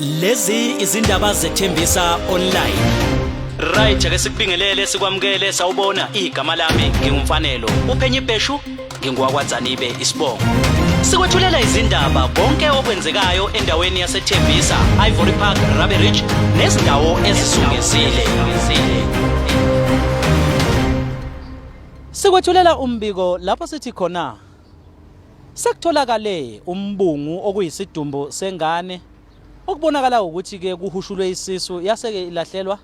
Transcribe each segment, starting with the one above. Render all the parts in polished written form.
Lezi izindaba zethembisa online. Right, ake sikubingelele sikwamukele sawubona igama lami ngingumfanelo. Uphenye ibheshu ngingowakwaDzanibe isibongo. Sikwethulela izindaba konke okwenzekayo endaweni yaseThembisa, Ivory Park, Rabie Ridge nezindawo ezizungezile. Sikwethulela umbiko lapho sithi khona Sekutholakale umbungu okuyisidumbu sengane okubonakala ukuthi ke kuhushulwe isisu yase-ke ilahlelwa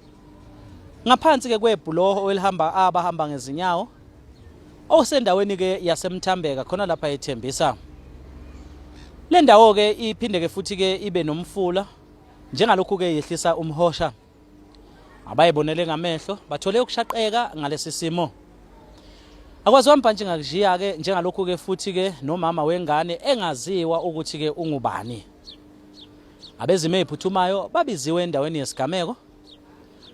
ngaphansi-ke kwebhuloho elihamba abahamba ngezinyawo osendaweni-ke yaseMthambeka khona lapha eThembisa. Le ndawo-ke iphinde-ke futhi-ke ibe nomfula njengalokhu-ke yehlisa umhosha. Abayibonele ngamehlo bathole ukushaqeka ngalesi simo. Akwaziwa mbhantshi ngakushiya-ke njengalokhu-ke futhi-ke nomama wengane engaziwa ukuthi-ke ungubani. Abezimo eziphuthumayo babiziwe endaweni yesigameko.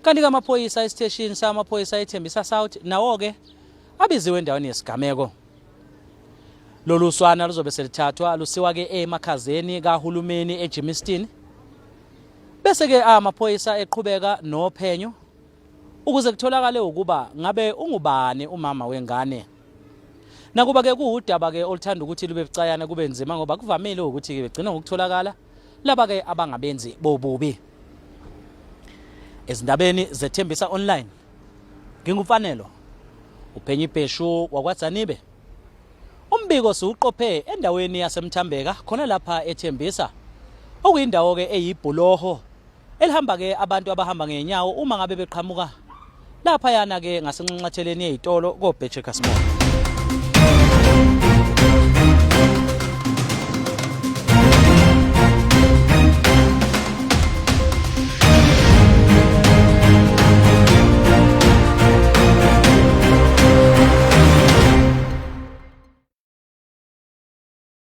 Kanti-ke amaphoyisa esiteshini samaphoyisa eThembisa South nawo-ke abiziwe endaweni yesigameko. Lolu swana luzobe selithathwa lusiwa-ke emakhazeni kahulumeni eGermiston. Bese-ke amaphoyisa eqhubeka nophenyo ukuze kutholakale ukuba ngabe ungubani umama wengane. Nakuba-ke kuwudaba-ke oluthanda ukuthi lube bucayana kube nzima ngoba kuvamile ukuthi-ke begcina ngokutholakala laba-ke abangabenzi bobubi. Ezindabeni zethembisa online nginguMfanelo uphenya ibheshu wakwaDzanibe. Umbiko siwuqophe endaweni yaseMthambeka khona lapha eThembisa okuyindawo-ke eyibhuloho elihamba-ke abantu abahamba ngenyawo uma ngabe beqhamuka laphayana-ke ngasenxanxatheleni yey'tolo koBhechekas Mall.